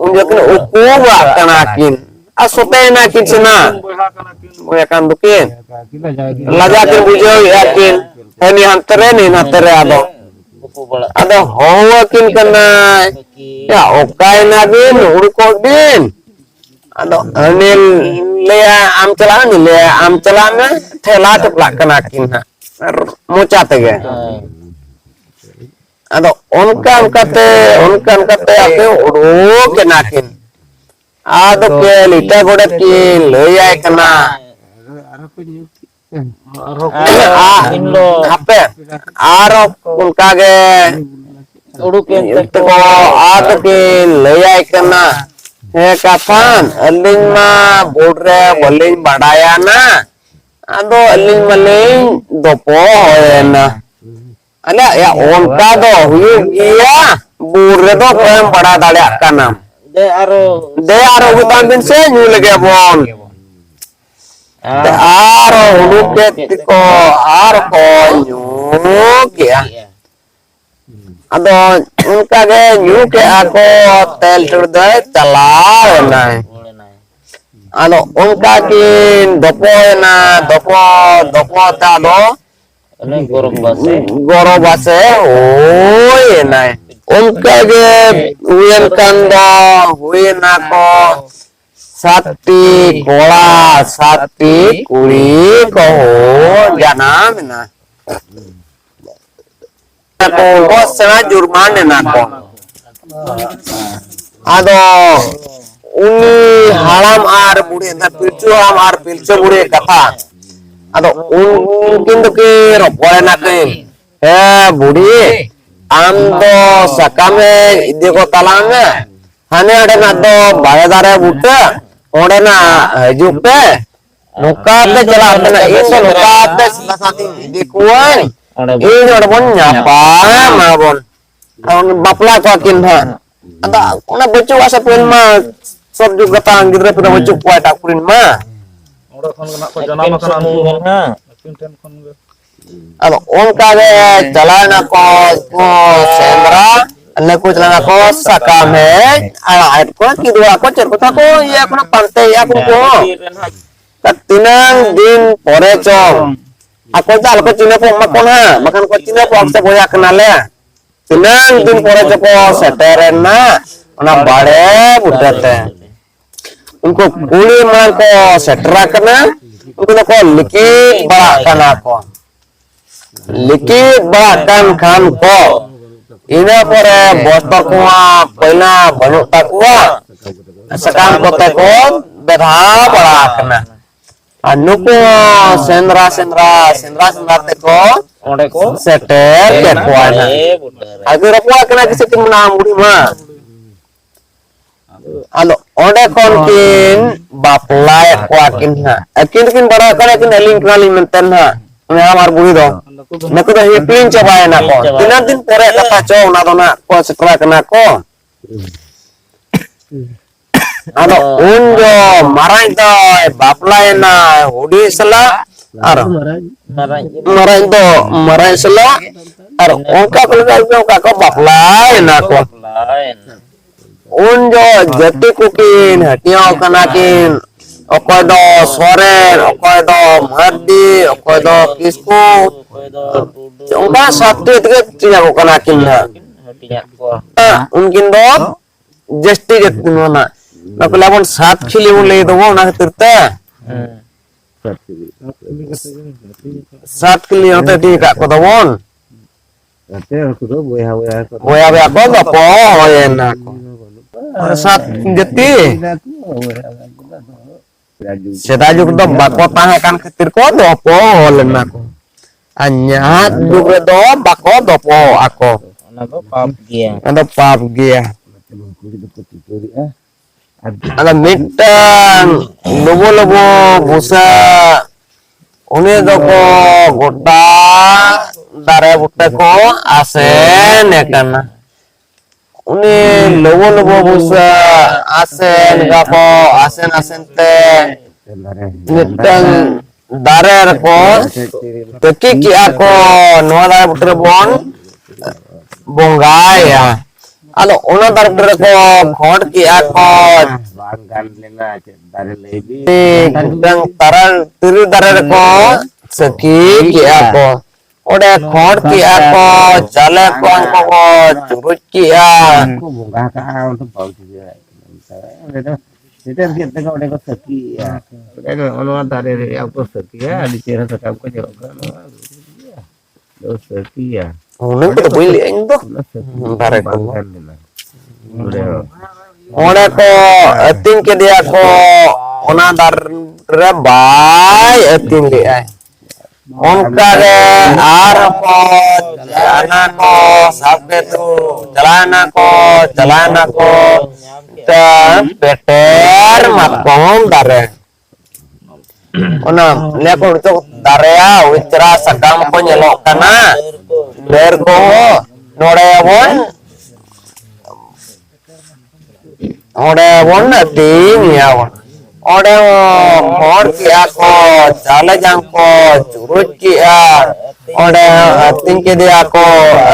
ᱩᱱ ᱡᱚᱠᱷᱚᱱ ᱩᱠᱩ ᱵᱟᱲᱟᱜ ᱠᱟᱱᱟ ᱠᱤᱱ ᱟᱨ ᱥᱚᱛᱮᱭᱮᱱᱟ ᱠᱤᱱ ᱥᱮᱱᱟ, ᱵᱚᱭᱦᱟ ᱠᱟᱱ ᱫᱚᱠᱤᱱ, ᱞᱟᱡᱟ ᱠᱤᱱ ᱵᱩᱡᱷᱟᱹᱣᱮᱫᱼᱟ ᱠᱤᱱ, ᱦᱟᱹᱱᱤ ᱦᱟᱱᱛᱮ ᱨᱮ, ᱱᱤ ᱱᱟᱛᱮ ᱨᱮ, ᱟᱫᱚ, ᱟᱫᱚ ᱦᱚᱦᱚ ᱟᱹᱠᱤᱱ ᱠᱟᱱᱟᱭ, ᱭᱟ, ᱚᱠᱟᱭᱮᱱᱟ ᱵᱤᱱ, ᱩᱰᱩᱠᱚᱜ ᱵᱤᱱ᱾ ᱟᱫᱚ ᱦᱟᱹᱱᱤ ᱞᱟᱹᱭᱟ, "ᱟᱢ ᱪᱟᱞᱟᱜ ᱢᱮ," ᱱᱩᱭ ᱞᱟᱹᱭᱟ, "ᱟᱢ ᱪᱟᱞᱟᱜ ᱢᱮ," ᱴᱷᱮᱞᱟ ᱴᱷᱮᱯᱞᱟᱜ ᱠᱟᱱᱟ ᱠᱤᱱ ᱦᱟᱸᱜ, ᱟᱨ ᱢᱚᱪᱟ ᱛᱮᱜᱮ᱾ ᱟᱫᱚ ᱚᱱᱠᱟ ᱚᱱᱠᱟᱛᱮ, ᱚᱱᱠᱟ ᱚᱱᱠᱟᱛᱮ ᱟᱯᱮ ᱩᱰᱩᱠ ᱮᱱᱟ ᱠᱤᱱ᱾ ᱟᱫᱚ ᱠᱮ ᱞᱤᱴᱟᱹ ᱜᱚᱰᱮᱛ ᱠᱤᱱ ᱞᱟᱹᱭᱟᱭ ᱠᱟᱱᱟ, ᱟᱨᱦᱚᱸ ᱠᱚ ᱟ-, ᱮᱱ ᱦᱤᱞᱳᱜ ᱦᱟᱯᱮ, ᱟᱨᱦᱚᱸ ᱚᱱᱠᱟ ᱜᱮ ᱩᱰᱩᱠ ᱮᱱ ᱛᱮᱠᱚ ᱛᱮᱠᱚ ᱟᱫᱚ ᱠᱤᱱ ᱞᱟᱹᱭᱟᱭ ᱠᱟᱱᱟ, ᱦᱮᱸ ᱠᱟᱛᱷᱟᱱ, ᱟᱹᱞᱤᱧ ᱢᱟ ᱵᱳᱨᱰ ᱨᱮ ᱵᱟᱹᱞᱤᱧ ᱵᱟᱰᱟᱭᱟ ᱱᱟ, ᱟᱫᱚ ᱟᱹᱞᱤᱧ ᱢᱟᱞᱤᱧ ᱫᱚᱯᱚᱦᱚᱭᱮᱱᱟ᱾ ᱟᱞᱮ, ᱭᱟ, ᱚᱱᱠᱟ ᱫᱚ ᱦᱩᱭᱩᱜ ᱜᱮᱭᱟ, ᱵᱳᱨᱰ ᱨᱮᱫᱚ ᱚᱠᱚᱭᱮᱢ ᱵᱟᱲᱟᱭ ᱫᱟᱲᱮᱭᱟᱜ ᱠᱟᱱᱟ᱾ ᱫᱮ ᱟᱨᱚ ᱫᱮ ᱟᱨᱚ ᱟᱹᱜᱩ ᱛᱟᱢ ᱵᱤᱱ ᱥᱮ, ᱧᱩ ᱞᱮᱜᱮ ᱵᱚᱱ᱾ ᱟᱨ ᱟᱨ ᱦᱩᱲᱩ ᱠᱮᱫ ᱛᱮᱠᱚ ᱟᱨ ᱠᱚ ᱧᱩ ᱠᱮᱜᱼᱟ᱾ ᱟᱫᱚ ᱚᱱᱠᱟ ᱜᱮ ᱧᱩ ᱠᱮᱜᱼᱟ ᱠᱚ, ᱛᱮᱞ ᱴᱩᱲ ᱫᱚᱭ ᱪᱟᱞᱟᱣ ᱮᱱᱟᱭ᱾ ᱟᱫᱚ ᱚᱱᱠᱟ ᱠᱤᱱ ᱫᱚᱯᱚᱭᱮᱱᱟ, ᱫᱚᱯᱚ, ᱫᱚᱯᱚ ᱛᱮ ᱟᱫᱚ ᱩᱱᱤ ᱜᱚᱨᱚᱵ ᱵᱟᱥᱮ ᱜᱚᱨᱚᱵ ᱵᱟᱥᱮ ᱦᱩᱭ ᱮᱱᱟᱭ᱾ ᱚᱱᱠᱟ ᱜᱮ ᱦᱩᱭᱮᱱ ᱠᱷᱟᱱ ᱫᱚ ᱦᱩᱭᱮᱱᱟ ᱠᱚ ᱥᱟᱛᱴᱤ ᱠᱚᱲᱟ, ᱥᱟᱛᱴᱤ ᱠᱩᱲᱤ ᱠᱚ ᱡᱟᱱᱟᱢ ᱮᱱᱟ᱾ ᱠᱚ ᱥᱮᱬᱟ ᱡᱩᱨᱢᱟᱱ ᱮᱱᱟ ᱠᱚ᱾ ᱟᱫᱚ ᱩᱱᱤ ᱦᱟᱲᱟᱢ ᱟᱨ ᱵᱩᱲᱦᱤ, ᱯᱤᱞᱪᱩ ᱦᱟᱲᱟᱢ ᱟᱨ ᱯᱤᱞᱪᱩ ᱵᱩᱲᱦᱤ ᱠᱟᱛᱷᱟ, ᱟᱫᱚ ᱩᱱᱠᱤᱱ ᱫᱚᱠᱤᱱ ᱨᱚᱯᱚᱲ ᱮᱱᱟ ᱠᱤᱱ, ᱦᱮᱸ ᱵᱩᱲᱦᱤ, ᱟᱢ ᱫᱚ ᱥᱟᱠᱟᱢ ᱦᱮᱡ ᱤᱫᱤ ᱜᱚᱫ ᱛᱟᱞᱟᱝ ᱢᱮ, ᱦᱟᱱᱮ ᱚᱸᱰᱮᱱᱟᱜ ᱫᱚ ᱵᱟᱲᱮ ᱫᱟᱨᱮ ᱵᱩᱴᱟᱹ, ᱚᱸᱰᱮᱱᱟᱜ ᱦᱤᱡᱩᱜ ᱯᱮ, ᱱᱚᱝᱠᱟ ᱛᱮ ᱪᱟᱞᱟᱜ ᱠᱟᱱᱟ, ᱤᱧ ᱫᱚ ᱱᱚᱝᱠᱟ ᱛᱮ ᱞᱟᱥᱟ ᱛᱤᱧ ᱤᱫᱤ ᱠᱚᱣᱟᱹᱧ, ᱚᱸᱰᱮ ᱵᱚᱱ ᱤᱧ ᱚᱸᱰᱮ ᱵᱚᱱ ᱧᱟᱯᱟᱢ ᱟᱵᱚᱱ᱾ ᱟᱨ ᱵᱟᱯᱞᱟ ᱠᱚᱣᱟ ᱠᱤᱱ ᱦᱟᱸᱜ᱾ ᱟᱫᱚ ᱚᱱᱟ ᱵᱟᱹᱪᱩᱜ ᱟᱥᱟ ᱯᱮ ᱢᱟ, ᱥᱚᱵ ᱡᱩᱜᱽ ᱜᱟᱛᱟᱝ ᱜᱤᱫᱽᱨᱟᱹ ᱯᱤᱫᱽᱨᱟᱹ ᱵᱟᱹᱪᱩᱜ ᱠᱚᱣᱟ ᱮᱴᱟᱜ ᱠᱩᱲᱤᱱ ᱢᱟ᱾ ᱚᱸᱰᱮ ᱠᱷᱚᱱ ᱜᱮ ᱱᱟᱜ ᱠᱚ ᱡᱟᱱᱟᱢ ᱟᱠᱟᱱᱟ ᱩᱱᱠᱩ ᱦᱚᱸ᱾ ᱟᱹᱠᱤᱱ ᱴᱷᱮᱱ ᱠᱷᱚᱱ ᱜᱮ᱾ ᱟᱫᱚ ᱚᱱᱠᱟ ᱜᱮ ᱪᱟᱞᱟᱣ ᱮᱱᱟ ᱠᱚ, ᱠᱚ ᱥᱮᱸᱫᱽᱨᱟ, ᱱᱩᱠᱩ ᱪᱟᱞᱟᱣ ᱮᱱᱟ ᱠᱚ ᱥᱟᱠᱟᱢ ᱦᱮᱡ, ᱟᱲᱟᱜ ᱦᱮᱡ ᱠᱚ, ᱠᱤᱫᱩᱵ ᱟᱲᱟᱜ ᱠᱚ, ᱪᱮᱫ ᱠᱚᱪᱚ ᱠᱚ ᱤᱭᱟᱹ ᱠᱟᱱᱟ, ᱯᱟᱱᱛᱮᱭᱮᱫᱼᱟ ᱠᱚ ᱩᱱᱠᱩ ᱦᱚᱸ᱾ ᱛᱤᱱᱟᱹᱝ ᱫᱤᱱ ᱯᱚᱨᱮ ᱪᱚᱝ ᱟᱠᱚ ᱫᱚ ᱟᱞᱚ ᱠᱚ ᱪᱤᱱᱦᱟᱹᱯᱚᱜ ᱢᱟ ᱠᱚ ᱱᱟᱦᱟᱜ, ᱵᱟᱠᱷᱟᱱ ᱠᱚ ᱪᱤᱱᱦᱟᱹᱯᱚᱜ ᱥᱮ ᱵᱚᱭᱦᱟ ᱠᱟᱱᱟᱞᱮ᱾ ᱛᱤᱱᱟᱹᱝ ᱫᱤᱱ ᱯᱚᱨᱮ ᱪᱚᱠᱚ ᱥᱮᱴᱮᱨᱮᱱᱟ ᱚᱱᱟ ᱵᱟᱲᱮ ᱵᱩᱴᱟᱹ ᱛᱮ᱾ ᱩᱱᱠᱩ ᱠᱩᱲᱤ ᱢᱟᱲᱟᱝ ᱠᱚ ᱥᱮᱴᱮᱨ ᱟᱠᱟᱱᱟ, ᱩᱱᱠᱩ ᱫᱚᱠᱚ ᱞᱤᱠᱤᱫ ᱵᱟᱲᱟᱜ ᱠᱟᱱᱟ ᱠᱚ᱾ ᱞᱤᱠᱤᱫ ᱵᱟᱲᱟᱜ ᱠᱟᱱ ᱠᱷᱟᱱ ᱠᱚ, ᱤᱱᱟᱹ ᱯᱚᱨᱮ ᱵᱚᱥᱛᱚᱨ ᱠᱚᱢᱟ ᱯᱟᱹᱭᱞᱟᱹ ᱵᱟᱹᱱᱩᱜ ᱛᱟᱠᱚᱣᱟ, ᱥᱟᱠᱟᱢ ᱠᱚᱛᱮ ᱠᱚ ᱵᱮᱫᱷᱟᱣ ᱵᱟᱲᱟ ᱟᱠᱟᱱᱟ᱾ ᱟᱨ ᱱᱩᱠᱩ ᱦᱚᱸ ᱥᱮᱸᱫᱽᱨᱟ, ᱥᱮᱸᱫᱽᱨᱟ, ᱥᱮᱸᱫᱽᱨᱟ, ᱥᱮᱸᱫᱽᱨᱟ ᱛᱮᱠᱚ ᱚᱸᱰᱮ ᱠᱚ ᱥᱮᱴᱮᱨ ᱠᱮᱫ ᱠᱚᱣᱟ ᱱᱟᱦᱟᱜ᱾ ᱵᱟᱲᱮ ᱵᱩᱴᱟᱹ ᱨᱮ᱾ ᱟᱫᱚ ᱨᱚᱯᱚᱲ ᱠᱟᱱᱟ ᱠᱤ ᱥᱮ ᱪᱮᱫ ᱢᱮᱱᱟ ᱵᱩᱲᱦᱤ ᱢᱟ? ᱟᱫᱚ ᱚᱸᱰᱮ ᱠᱷᱚᱱ ᱠᱤᱱ ᱵᱟᱯᱞᱟᱭᱮᱫ ᱠᱚᱣᱟ ᱠᱤᱱ ᱦᱟᱸᱜ᱾ ᱟᱹᱠᱤᱱ ᱫᱚᱠᱤᱱ ᱵᱟᱲᱟᱭ ᱠᱟᱱᱟ ᱠᱤᱱ ᱟᱹᱞᱤᱧ ᱠᱟᱱᱟᱞᱤᱧ ᱢᱮᱱᱛᱮ ᱦᱟᱸᱜ᱾ ᱩᱱᱤ ᱦᱟᱲᱟᱢ ᱟᱨ ᱵᱩᱲᱦᱤ ᱫᱚ᱾ ᱱᱩᱠᱩ ᱫᱚ ᱦᱤᱯᱤᱲᱤᱧ ᱪᱟᱵᱟᱭᱮᱱᱟ ᱠᱚ᱾ ᱛᱤᱱᱟᱹᱜ ᱫᱤᱱ ᱯᱚᱨᱮ ᱠᱟᱛᱷᱟ ᱪᱚ, ᱚᱱᱟ ᱫᱚ ᱱᱟᱜ ᱠᱚ ᱥᱮᱴᱮᱨ ᱟᱠᱟᱱᱟ ᱠᱚ᱾ ᱟᱫᱚ ᱩᱱ ᱡᱚ ᱢᱟᱨᱟᱝ ᱫᱚᱭ ᱵᱟᱯᱞᱟᱭᱮᱱᱟ ᱦᱩᱰᱤᱧ ᱥᱟᱞᱟᱜ, ᱟᱨ ᱢᱟᱨᱟᱝ ᱢᱟᱨᱟᱝ ᱫᱚ ᱢᱟᱨᱟᱝ ᱥᱟᱞᱟᱜ, ᱟᱨ ᱚᱱᱠᱟ ᱠᱚ ᱞᱮᱠᱟ ᱚᱱᱠᱟ ᱠᱚ ᱵᱟᱯᱞᱟᱭᱮᱱᱟ ᱠᱚ᱾ ᱵᱟᱯᱞᱟᱭᱮᱱᱟ᱾ ᱩᱱ ᱡᱚ ᱡᱟᱹᱛᱤ ᱠᱚᱠᱤᱱ ᱦᱟᱹᱴᱤᱧ ᱠᱟᱱᱟ ᱠᱤᱱ, ᱚᱠᱚᱭ ᱫᱚ ᱥᱚᱨᱮᱱ, ᱚᱠᱚᱭ ᱫᱚ ᱢᱟᱹᱨᱰᱤ, ᱚᱠᱚᱭ ᱫᱚ ᱠᱤᱥᱠᱩ, ᱚᱠᱚᱭ ᱫᱚ ᱴᱩᱰᱩ᱾ ᱚᱱᱠᱟ ᱥᱟᱛ ᱴᱤ ᱛᱮᱜᱮ ᱦᱟᱹᱴᱤᱧ ᱟᱠᱚ ᱠᱟᱱᱟ ᱠᱤᱱ ᱦᱟᱸᱜ᱾ ᱦᱟᱹᱴᱤᱧᱟᱜ ᱠᱚ᱾ ᱩᱱᱠᱤᱱ ᱫᱚ ᱡᱟᱹᱥᱛᱤ ᱡᱟᱹᱛᱤ ᱱᱚᱣᱟ ᱨᱮᱱᱟᱜ᱾ ᱚᱱᱟ ᱠᱚ ᱞᱟᱹᱭ ᱟᱵᱚᱱ ᱥᱟᱛ ᱠᱷᱤᱞᱤ ᱵᱚᱱ ᱞᱟᱹᱭ ᱫᱚᱵᱚᱱ, ᱚᱱᱟ ᱠᱷᱟᱹᱛᱤᱨ ᱛᱮ᱾ ᱦᱮᱸ᱾ ᱥᱟᱛ ᱠᱷᱤᱞᱤ ᱦᱚᱸᱛᱮ ᱦᱟᱹᱴᱤᱧ ᱟᱠᱟᱫ ᱠᱚ ᱫᱚᱵᱚᱱ᱾ ᱜᱟᱛᱮ ᱩᱱᱠᱩ ᱫᱚ ᱵᱚᱭᱦᱟ ᱵᱚᱭᱦᱟ ᱠᱚ᱾ ᱵᱚᱭᱦᱟ ᱵᱚᱭᱦᱟ ᱠᱚ ᱫᱚᱯᱚᱦᱚᱭᱮᱱᱟ ᱠᱚ᱾ ᱵᱟᱹᱱᱩᱜ ᱠᱚᱣᱟ᱾ ᱥᱟᱛ ᱡᱟᱹᱛᱤ᱾ ᱵᱚᱭᱦᱟ ᱵᱚᱭᱦᱟ ᱠᱚ ᱫᱚ ᱥᱮᱫᱟᱭ ᱡᱩᱜᱽ ᱥᱮᱫᱟᱭ ᱡᱩᱜᱽ ᱫᱚ ᱵᱟᱠᱚ ᱛᱟᱦᱮᱸ ᱠᱟᱱ ᱠᱷᱟᱹᱛᱤᱨ ᱠᱚ ᱫᱚᱯᱚᱦᱚ ᱞᱮᱱᱟ ᱠᱚ᱾ ᱟᱨ ᱧᱟᱦᱟᱜ ᱡᱩᱜᱽ ᱨᱮᱫᱚ ᱵᱟᱠᱚ ᱫᱚᱯᱚᱦᱚᱜ ᱟᱠᱚ᱾ ᱚᱱᱟ ᱫᱚ ᱯᱟᱯ ᱜᱮᱭᱟ᱾ ᱚᱱᱟ ᱫᱚ ᱯᱟᱯ ᱜᱮᱭᱟ᱾ ᱠᱩᱲᱤ ᱫᱚᱠᱚ ᱪᱤᱠᱟᱹᱭᱮᱫᱼᱟ? ᱟᱫᱚ ᱢᱤᱫᱴᱟᱝ ᱞᱩᱵᱩ ᱞᱩᱵᱩ ᱵᱩᱥᱟᱹᱜ, ᱩᱱᱤ ᱫᱚᱠᱚ ᱜᱚᱴᱟ ᱫᱟᱨᱮ ᱵᱩᱴᱟᱹ ᱠᱚ ᱟᱥᱮᱱ ᱮ ᱠᱟᱱᱟ᱾ ᱩᱱᱤ ᱞᱩᱵᱩ ᱞᱩᱵᱩ ᱵᱩᱥᱟᱹᱜ ᱟᱥᱮᱱ ᱜᱟᱵᱚ ᱟᱥᱮᱱ ᱟᱥᱮᱱ ᱛᱮ ᱢᱤᱫᱴᱟᱝ ᱫᱟᱨᱮ ᱨᱮᱠᱚ ᱛᱟᱹᱠᱤ ᱠᱮᱜᱼᱟ ᱠᱚ, ᱱᱚᱣᱟ ᱫᱟᱨᱮ ᱵᱩᱴᱟᱹ ᱨᱮᱵᱚᱱ ᱵᱚᱸᱜᱟᱭᱟ᱾ ᱟᱫᱚ ᱚᱱᱟ ᱫᱟᱨᱮ ᱵᱩᱴᱟᱹ ᱨᱮᱠᱚ ᱠᱷᱚᱸᱰ ᱠᱮᱜᱼᱟ ᱠᱚ᱾ ᱵᱟᱝ ᱜᱟᱱ ᱞᱮᱱᱟ, ᱪᱮᱫ ᱫᱟᱨᱮ ᱞᱟᱹᱭ ᱵᱤᱱ? ᱢᱤᱫᱴᱟᱝ ᱛᱟᱨᱟ-, ᱛᱤᱨᱤᱞ ᱫᱟᱨᱮ ᱨᱮᱠᱚ ᱛᱟᱹᱠᱤ ᱠᱮᱜᱼᱟ ᱠᱚ᱾ ᱚᱸᱰᱮ ᱠᱷᱚᱸᱰ ᱠᱮᱜᱼᱟ ᱠᱚ, ᱪᱟᱣᱞᱮ ᱠᱚ ᱩᱱᱠᱩ ᱠᱚ ᱪᱩᱨᱩᱡ ᱠᱮᱜᱼᱟ᱾ ᱠᱚ ᱵᱚᱸᱜᱟ ᱠᱟᱜᱼᱟ, ᱚᱸᱰᱮ ᱵᱟᱝ ᱪᱤᱠᱟᱹ ᱫᱟᱲᱮᱭᱟᱜ ᱠᱟᱱᱟ᱾ ᱚᱸᱰᱮ ᱫᱚ ᱥᱮᱴᱮᱨ ᱠᱮᱫ ᱛᱮᱜᱮ ᱚᱸᱰᱮ ᱠᱚ ᱛᱟᱹᱠᱤᱭᱮᱜᱼᱟ᱾ ᱚᱸᱰᱮ ᱫᱚ ᱱᱚᱜᱼᱚ ᱱᱚᱣᱟ ᱫᱟᱨᱮ ᱨᱮᱭᱟᱜ ᱠᱚ ᱛᱟᱹᱠᱤᱭᱟ, ᱟᱹᱰᱤ ᱪᱮᱦᱨᱟ ᱥᱟᱠᱟᱢ ᱠᱚ ᱧᱮᱞᱚᱜ ᱠᱟᱱᱟ᱾ ᱱᱚᱣᱟ ᱫᱚ ᱥᱟᱹᱠᱤᱭᱟ᱾ ᱚᱱᱟ ᱠᱚᱫᱚ ᱵᱟᱹᱧ ᱞᱟᱹᱭᱮᱫᱼᱟ ᱤᱧ ᱫᱚ᱾ ᱚᱱᱟ ᱥᱟᱹᱠᱤ ᱫᱟᱨᱮ ᱵᱟᱝ ᱠᱚᱫᱚ᱾ ᱜᱟᱱ ᱞᱮᱱᱟ᱾ ᱚᱸᱰᱮ ᱦᱚᱸ᱾ ᱚᱸᱰᱮ ᱠᱚ ᱟᱹᱛᱤᱧ ᱠᱮᱫᱮᱭᱟ ᱠᱚ, ᱚᱱᱟ ᱫᱟᱨᱮ ᱨᱮ ᱵᱟᱭ ᱟᱹᱛᱤᱧ ᱞᱮᱫᱼᱟᱭ᱾ ᱚᱱᱠᱟ ᱜᱮ ᱟᱨᱦᱚᱸ ᱠᱚ ᱪᱟᱞᱟᱣᱱᱟ ᱠᱚ, ᱥᱟᱵ ᱠᱮᱫ ᱠᱚ, ᱪᱟᱞᱟᱣᱱᱟ ᱠᱚ, ᱪᱟᱞᱟᱣᱱᱟ ᱠᱚ, ᱢᱤᱫᱴᱟᱝ ᱯᱮᱴᱮᱨ ᱢᱟᱛᱠᱚᱢ ᱫᱟᱨᱮ᱾ ᱚᱱᱟ ᱞᱟᱹᱭ ᱟᱠᱚ ᱱᱤᱛᱚᱜ ᱫᱟᱨᱮᱭᱟ ᱩᱪᱨᱟ ᱥᱟᱠᱟᱢ ᱠᱚ ᱧᱮᱞᱚᱜ ᱠᱟᱱᱟ, ᱰᱟᱹᱨ ᱠᱚᱦᱚᱸ ᱱᱚᱰᱮ ᱵᱚᱱ ᱚᱸᱰᱮ ᱵᱚᱱ ᱟᱹᱛᱤᱧ ᱮᱭᱟ ᱵᱚᱱ᱾ ᱚᱸᱰᱮ ᱦᱚᱸ ᱦᱚᱲ ᱠᱮᱜᱼᱟ ᱠᱚ, ᱪᱟᱣᱞᱮ ᱡᱟᱝ ᱠᱚ ᱪᱩᱨᱩᱡ ᱠᱮᱜᱼᱟ᱾ ᱚᱸᱰᱮ ᱦᱚᱸ ᱟᱹᱛᱤᱧ ᱠᱮᱫᱮᱭᱟ ᱠᱚ,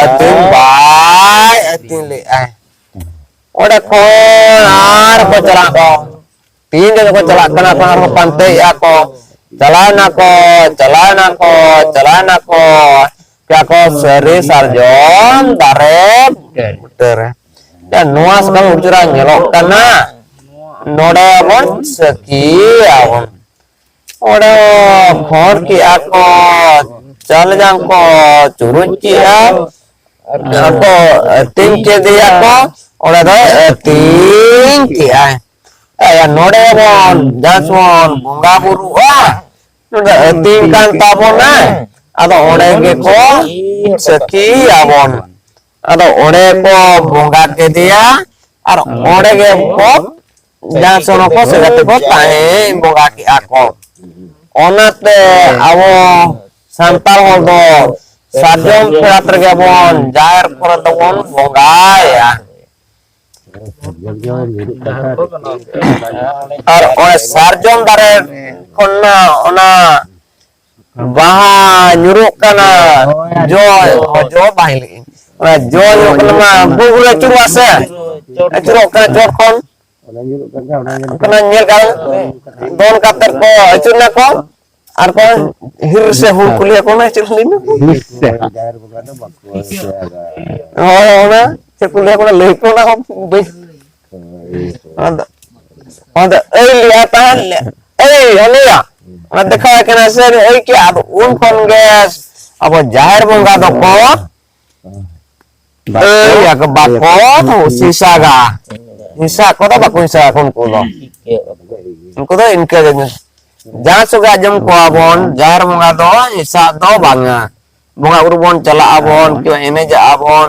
ᱟᱹᱛᱤᱧ ᱵᱟᱭ ᱟᱹᱛᱤᱧ ᱞᱮᱫᱼᱟᱭ᱾ ᱚᱸᱰᱮ ᱠᱷᱚᱱ ᱟᱨ ᱠᱚ ᱪᱟᱞᱟᱜ ᱠᱚ, ᱛᱤᱱ ᱨᱮ ᱠᱚ ᱪᱟᱞᱟᱜ ᱠᱟᱱᱟ ᱠᱚ, ᱟᱨ ᱠᱚ ᱯᱟᱱᱛᱮᱭᱮᱜᱼᱟ ᱠᱚ᱾ ᱪᱟᱞᱟᱣ ᱱᱟᱠᱚ, ᱪᱟᱞᱟᱣ ᱱᱟᱠᱚ, ᱪᱟᱞᱟᱣ ᱱᱟᱠᱚ᱾ ᱪᱟᱠᱚ ᱥᱟᱹᱨᱤ ᱥᱟᱨᱡᱚᱢ ᱫᱟᱨᱮ ᱵᱩᱴᱟᱹ ᱨᱮ᱾ ᱭᱟ, ᱱᱚᱣᱟ ᱥᱟᱠᱟᱢ ᱩᱪᱨᱟ ᱧᱮᱞᱚᱜ ᱠᱟᱱᱟ, ᱱᱚᱰᱮ ᱵᱚᱱ ᱥᱟᱹᱠᱷᱤᱭᱟᱵᱚᱱ᱾ ᱚᱸᱰᱮ ᱠᱷᱚᱸᱰ ᱠᱮᱜᱼᱟ ᱠᱚ, ᱪᱟᱞ ᱡᱟᱝ ᱠᱚ ᱪᱩᱨᱩᱡ ᱠᱮᱜᱼᱟ, ᱟᱨ ᱠᱚ ᱟᱹᱛᱤᱧ ᱠᱮᱫᱮᱭᱟ ᱠᱚ, ᱚᱸᱰᱮ ᱫᱚᱭ ᱟᱹᱛᱤᱧ ᱠᱮᱜᱼᱟᱭ᱾ ᱟᱭᱟ, ᱱᱚᱰᱮ ᱵᱚᱱ ᱡᱟᱦᱟᱸ ᱵᱚᱱ ᱵᱚᱸᱜᱟ ᱵᱩᱨᱩᱜᱼᱟ, ᱱᱚᱰᱮ ᱟᱹᱛᱤᱧ ᱠᱟᱱ ᱛᱟᱵᱚᱱᱟᱭ, ᱟᱫᱚ ᱚᱸᱰᱮ ᱜᱮᱠᱚ ᱥᱟᱹᱠᱷᱤᱭᱟᱵᱚᱱ᱾ ᱟᱫᱚ ᱚᱸᱰᱮ ᱠᱚ ᱵᱚᱸᱜᱟ ᱠᱮᱫᱮᱭᱟ, ᱟᱨ ᱚᱸᱰᱮ ᱜᱮ ᱠᱚ ᱡᱟᱦᱟᱸ ᱥᱮᱱ ᱠᱚ ᱥᱮ ᱠᱟᱛᱮ ᱠᱚ ᱛᱟᱦᱮᱸ ᱵᱚᱸᱜᱟ ᱠᱮᱜᱼᱟ ᱠᱚ᱾ ᱚᱱᱟᱛᱮ ᱟᱵᱚ ᱥᱟᱱᱛᱟᱲ ᱦᱚᱲ ᱫᱚ ᱥᱟᱨᱡᱚᱢ ᱯᱮᱲᱟᱛ ᱨᱮᱜᱮ ᱵᱚᱱ ᱡᱟᱦᱮᱨ ᱠᱚᱨᱮ ᱫᱚᱵᱚᱱ ᱵᱚᱸᱜᱟᱭᱟ᱾ ᱟᱨ ᱚᱱᱟ ᱥᱟᱨᱡᱚᱢ ᱫᱟᱨᱮ ᱠᱷᱚᱱ ᱚᱱᱟ ᱵᱟᱦᱟ ᱧᱩᱨᱩᱜ ᱠᱟᱱᱟ, ᱡᱚ, ᱡᱚ ᱵᱟᱝ ᱞᱟᱹᱭ, ᱚᱱᱟ ᱡᱚ ᱧᱩᱨᱩᱜ ᱠᱟᱱᱟ, ᱚᱱᱟ ᱵᱩᱨᱩ ᱨᱮ ᱟᱹᱪᱩᱨᱚᱜᱼᱟ ᱥᱮ, ᱟᱹᱪᱩᱨᱚᱜ ᱠᱟᱱᱟ ᱪᱚᱴ ᱠᱷᱚᱱ᱾ ᱚᱱᱟ ᱧᱮᱞ ᱠᱟᱜ, ᱫᱚᱱ ᱠᱟᱛᱮ ᱠᱚ ᱟᱹᱪᱩᱨ ᱱᱟᱠᱚ ᱟᱨ ᱠᱚ ᱦᱤᱨ ᱥᱮ ᱦᱩᱲ ᱠᱚ ᱞᱟᱹᱭᱟ ᱠᱚ, ᱚᱱᱟ ᱪᱮᱫ ᱠᱚ ᱞᱟᱹᱭᱟ? ᱦᱤᱨ ᱥᱮ᱾ ᱦᱳᱭ, ᱚᱱᱟ ᱪᱮᱫ ᱠᱚ ᱞᱟᱹᱭᱟ, ᱚᱱᱟ ᱞᱟᱹᱭ ᱠᱚ, ᱚᱱᱟ ᱦᱚᱸ ᱵᱟᱹᱧ, ᱚᱱᱟ ᱫᱚ, ᱚᱱᱟ ᱫᱚ ᱟᱹᱭ ᱞᱮᱭᱟ ᱛᱟᱦᱮᱸᱱ ᱞᱮ, ᱟᱹᱭ, ᱦᱟᱱᱮᱭᱟ᱾ ᱚᱱᱟ ᱫᱮᱠᱷᱟᱣ ᱠᱟᱱᱟ ᱥᱮ ᱟᱹᱭ ᱠᱮᱜᱼᱟ, ᱟᱫᱚ ᱩᱱ ᱠᱷᱚᱱ ᱜᱮ ᱟᱵᱚ ᱡᱟᱦᱮᱨ ᱵᱚᱸᱜᱟ ᱫᱚᱠᱚ ᱟᱹᱭ ᱟᱠᱚ ᱵᱟᱠᱚ ᱦᱤᱥᱟᱹᱜᱟ᱾ ᱦᱤᱥᱟᱹ ᱠᱚᱫᱚ ᱵᱟᱠᱚ ᱦᱤᱥᱟᱹᱜᱟ ᱩᱱᱠᱩ ᱫᱚ᱾ ᱩᱱᱠᱩ ᱫᱚ ᱤᱱᱠᱟᱹ ᱜᱮ᱾ ᱡᱟᱦᱟᱸ ᱥᱚᱸᱜᱮ ᱟᱸᱡᱚᱢ ᱠᱚᱣᱟ ᱵᱚᱱ, ᱡᱟᱦᱮᱨ ᱵᱚᱸᱜᱟ ᱫᱚ ᱦᱤᱥᱟᱹ ᱫᱚ ᱵᱟᱝᱟ᱾ ᱵᱚᱸᱜᱟ ᱵᱩᱨᱩ ᱵᱚᱱ ᱪᱟᱞᱟᱜ ᱟᱵᱚᱱ, ᱠᱤ ᱮᱱᱮᱡ ᱟᱵᱚᱱ,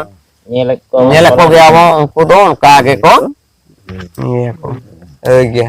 ᱧᱮᱞᱮᱫ ᱠᱚ ᱧᱮᱞᱮᱫ ᱠᱚᱜᱮᱭᱟ ᱵᱚᱱ, ᱩᱱᱠᱩ ᱫᱚ ᱚᱱᱠᱟ ᱜᱮᱠᱚ ᱤᱭᱟᱹ ᱠᱚ᱾ ᱦᱳᱭ ᱜᱮ᱾